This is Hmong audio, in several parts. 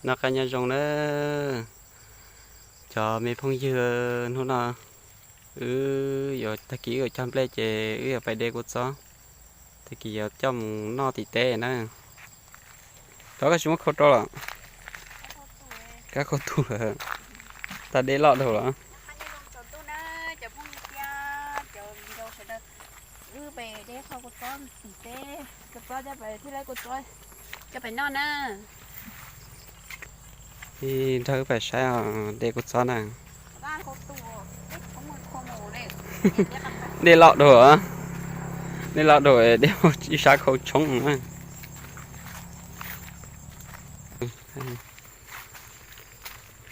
Noj qab nyob zoo na cov me phooj ywg, hnub no wb yuav, tag kis wb yuav cog nplej ces wb yuav pais de kua txob, tag kis yuav coj mus noj tim teb na. Rov koj tsis muab khau rau los? Kab khau tu lawm. Tag dej loj dhau los. Wb pais de kua txob tim teb, kua txob coj pais, thiaj li kua txob coj pais noj na. Ib nrog wb pais saib de kua txob na. Dej loj dhau, dej loj dhau, dej ib sab khau tshoob na.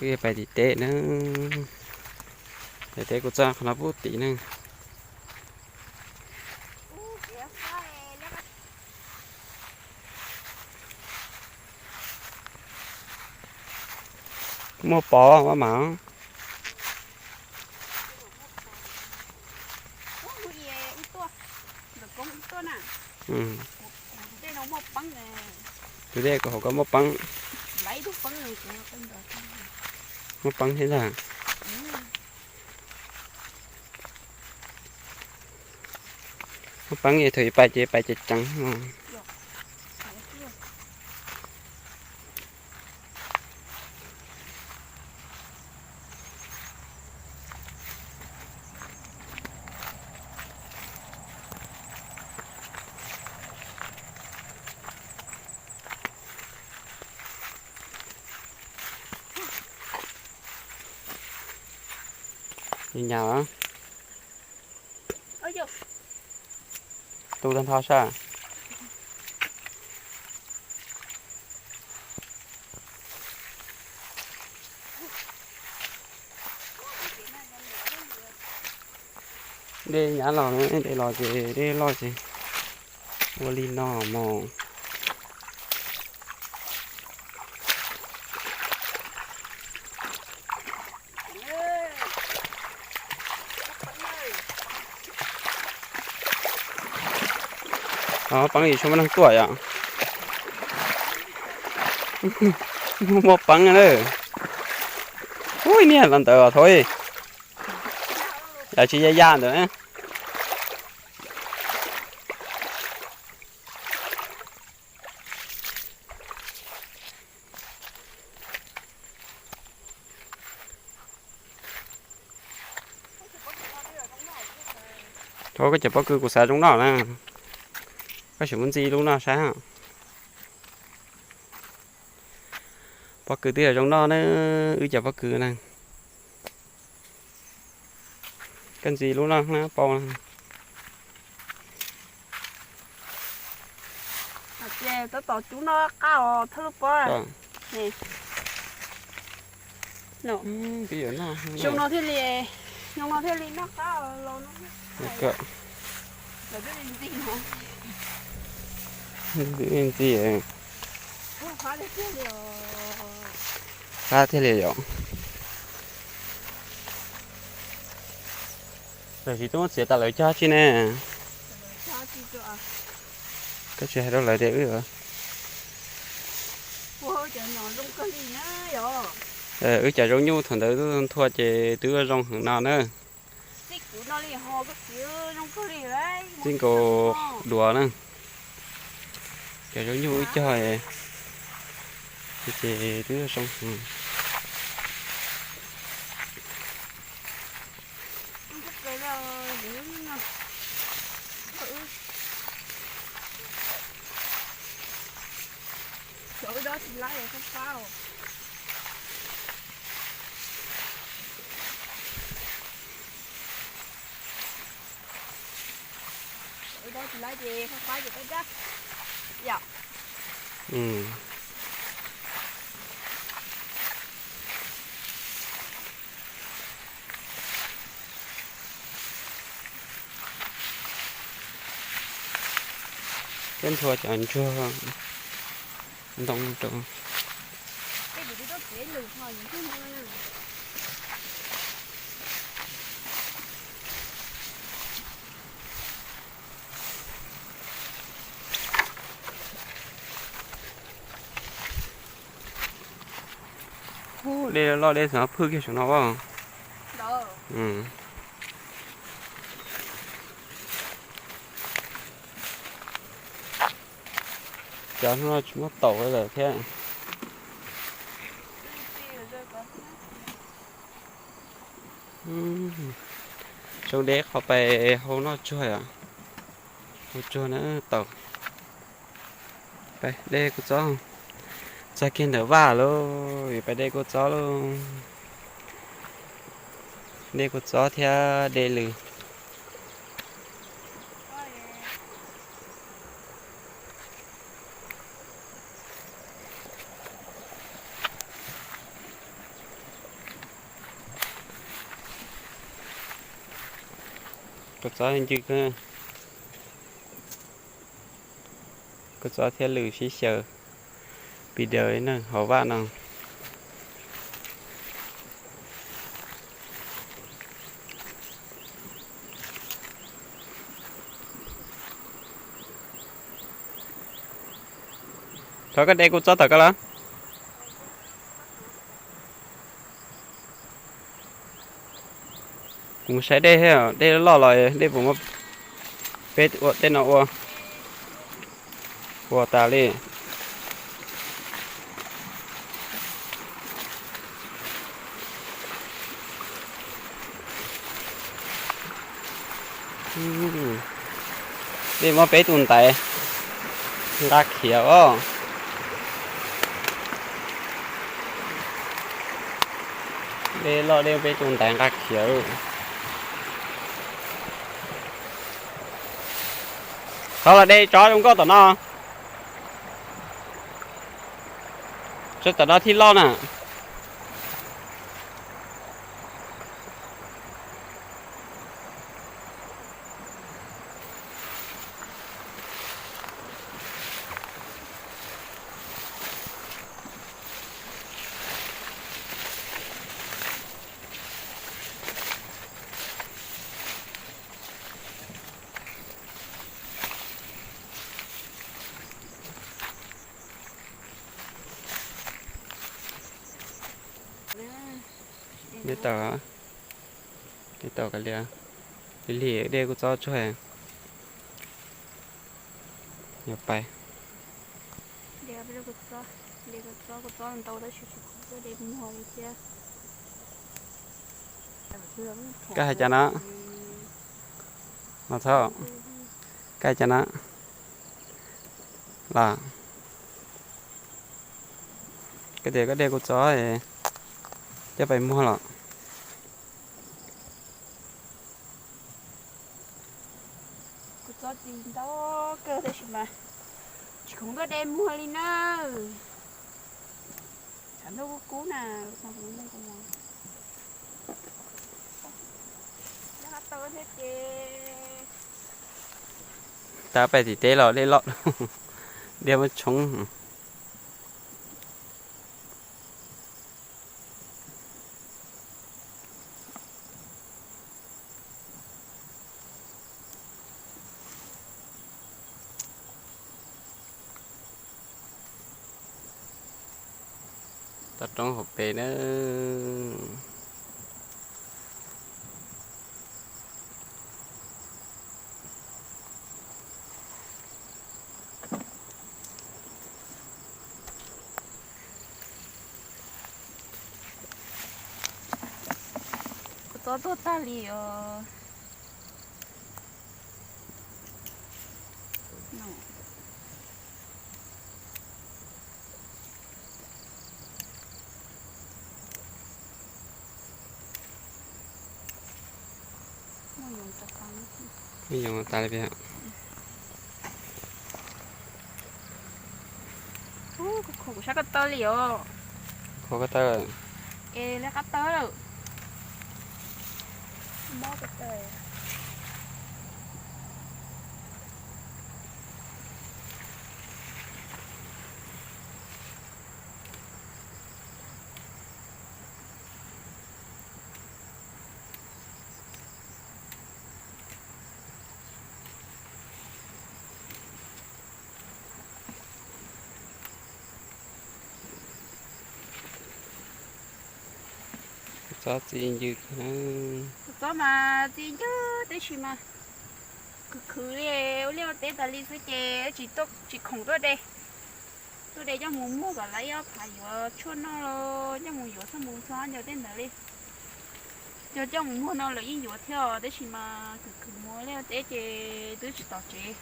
Wb pais tim teb na, pais de kua txob qhov no puag tim na. Muaj pov maj mam. Tus dej kuv hauv ko muaj peeb. Muaj peeb thiab ntag. Muaj peeb es thaum pais ces pais ceev ceev. Nyuam nyam tu tag nrho sab. Dej nyab los, dej los ces dej loj ces ua li no mog. Peeb yim tshuav muaj neeg tuaj yom. Muaj peeb na. Ub, niag los ntawd os, thov, yam tsis ya ya ntawd. Thov, koj cov pob kws kuv xav zoo noj na. Koj sim muab ntxiv lub noj saib. Pob kws twb yog zoo noj na, wb cov pob kws na. Koj ntxiv lub noj na, pau na. Ces tab tom cub noj qab os thawj lub pob. Zoo no thiaj li, zoo no thiaj li noj qab los no. Ntxi, qab thiaj li yom. Tam sim twb muab txiav tas lawv cog tsi ne. Koj tsis hais rau lawv tias wb, wb cov zoo nyuj thaum ntawd nthua ces twb zoo heev no na. Txij nkaus duav na. Cov zoo nyuj wb cog ces twb zoo heev. Peb nthua cov ntsuag ntoo rau. Dej loj dej xwb phwj kiag saum no as. Cov hnub no tsis muaj taum lawm thiab. Zoo deb qhov pais hau noj tsuag, hau tsuag na taum. Pais de kua txob, txog kiag ntawm vaj lauj, pais de kua txob lauj. De kua txob thiab de lws. Kua txob ncw, kua txob thiab lws sib xyaw, pis daws neeg hauv vaj no. Thov koj de kua txob tom koj los. Kuv mus saib dej thiab, dej loj los dej puas muaj peb ua tej no ua. Ua tas li. Dej muab peb tus ntaiv nqa khiav os. Dej loj dej peb tus ntaiv nqa khiav. Thov los de tsob zoo nkauj tom no. Tsob tom no thiaj loj na. Dej tau, dej tau kav liam, lig lig dej kuj txob tsuag. Yuav pais. Koj hais cas no? Los txhob, koj hais cas no? Los, koj tias koj dej kuj txob, coj pais muag los. Kuv txob txi ntau kawg tab sis mas tsis khoom tuaj de muag li na. Tshav ntuj kub kub na, tab pais tim teb los dej loj, dej muab tshoob. Toj roob hauv pes na. Kuv txob tuag tag li os. Yoov tas li. Kuv sab ko taw li os. Kho ko taw. Es li qab taw lawm. Mob ko taw. Txob txi ncw kawg na. Kuv txob mas txi ncw tab sis mas khwv khwv li, ua liaj ua teb tas li xwb ces tsis khoom tuaj de. Tuaj de coj mus muag kom lawv ib ob phav yuav tshuaj noj, coj mus yuav txhob mus txog ncaws tej ntawd li. Coj coj mus muag no lawv yeej yuav thiab os, tab sis mas khwv khwv mus ua liaj ua teb ces twb tsis tom tsev,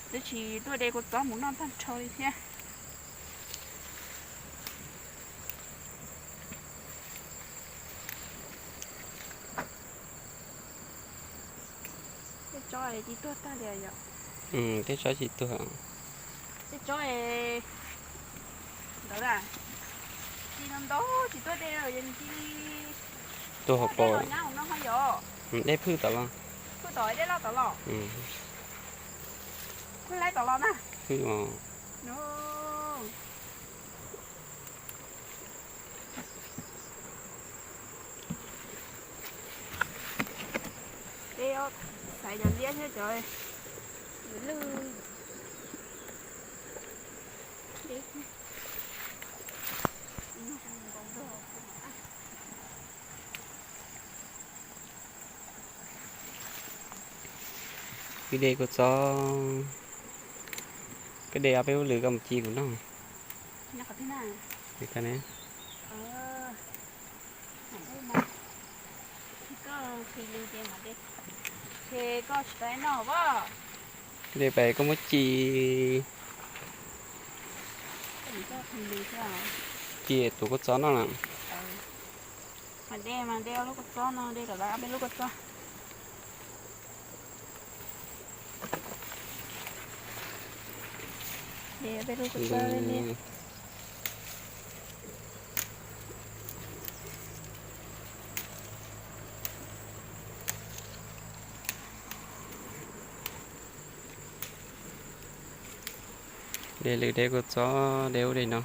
twb tsis tuaj de kua txob mus noj tag nrho li thiab. Tej tsob tsis tuag tag li yom? Tej tsob tsis tuag. Tej tsob ntawd tsis ntau ntau tsis tuaj de, tuag hauv paus. Dej phwj tom los. Phwj tom dej loj tom los. Phwj laib tom los na. Dej xaiv cov liab thiab cov lwj. Wb de kua txob, koj de ob peb lub lwm koj mus ci kuv noj. De pais koj muab ci, ci tus kua txob noj na. De mas de ob lub kua txob no, de kom tau ob peb lub kua txob. De lwm de kua txob, de ub de no,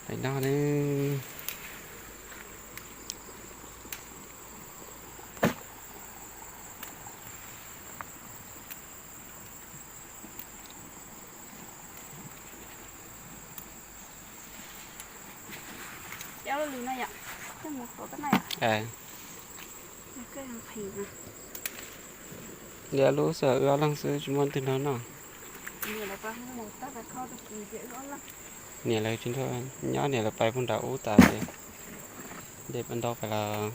pais noj ne. Liab lub xwb, wb ob leeg xwb tsis muaj leej twg nrog noj. Niam lawv tsis nrog nyob, niam lawv pais puag nram ub tas ces de ntau pais los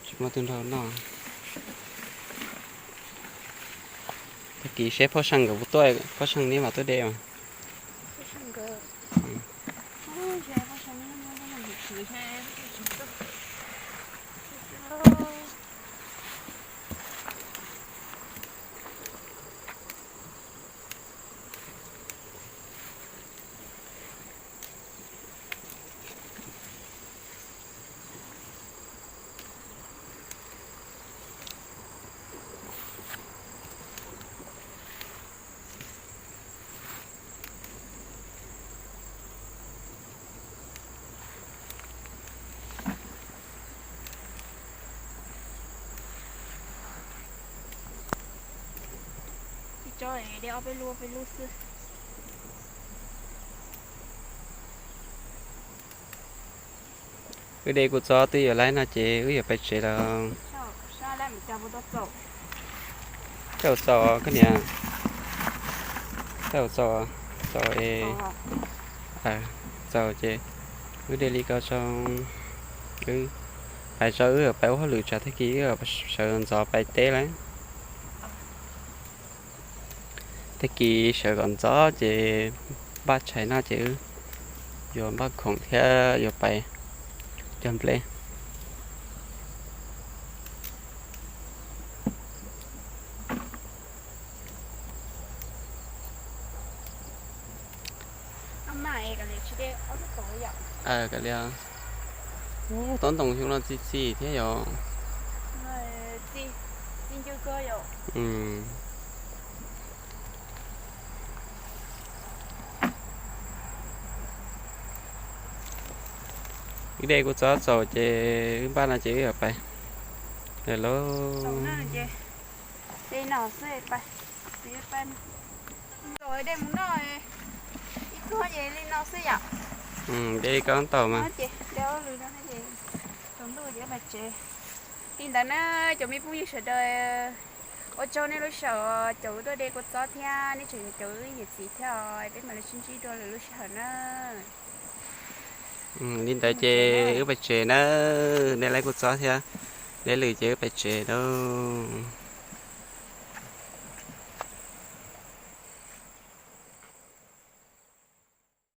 tsis muaj leej twg nrog noj. Tag kis seb Phauj Seej nkawd puas tuaj, Phauj Seej neb mam tuaj de mas. Ib tsob de ob peb lub ob peb lub xwb. Wb de kuv txob twb yuav laib no ces wb yuav pais tsev lawm. Txaus txaus koj niam, txaus txaus, txaus es, txaus ces wb de li ko tso. Wb hais tso wb yuav pais ua hauj lwm tsam tag kis wb sawv ntxov pais teb lawm. Tag kis sawv kom ntxov ces npaj tshais noj ces wb yuav npaj khoom thiab yuav pais cog nplej. Kav liam, ub, tob ntoo xyoo no txi txi thiab yom. Wb de kuv txob txaus ces wb npaj no ces wb yuav pais lawm lauj. De li ko tau mas. Li ntawd na, cov me phooj ywg sawv daws, ua tsaug nej lub sij hawm caum wb tuaj de kua txob thiab nej tseem caum wb yawm txiv thiab, peb mam li sib ntsib dua lwm lub sij hawm na. Li ntawd ces wb pais tsev na, de lawv kua txob thiab, deb lwm ces wb pais tsev lauj.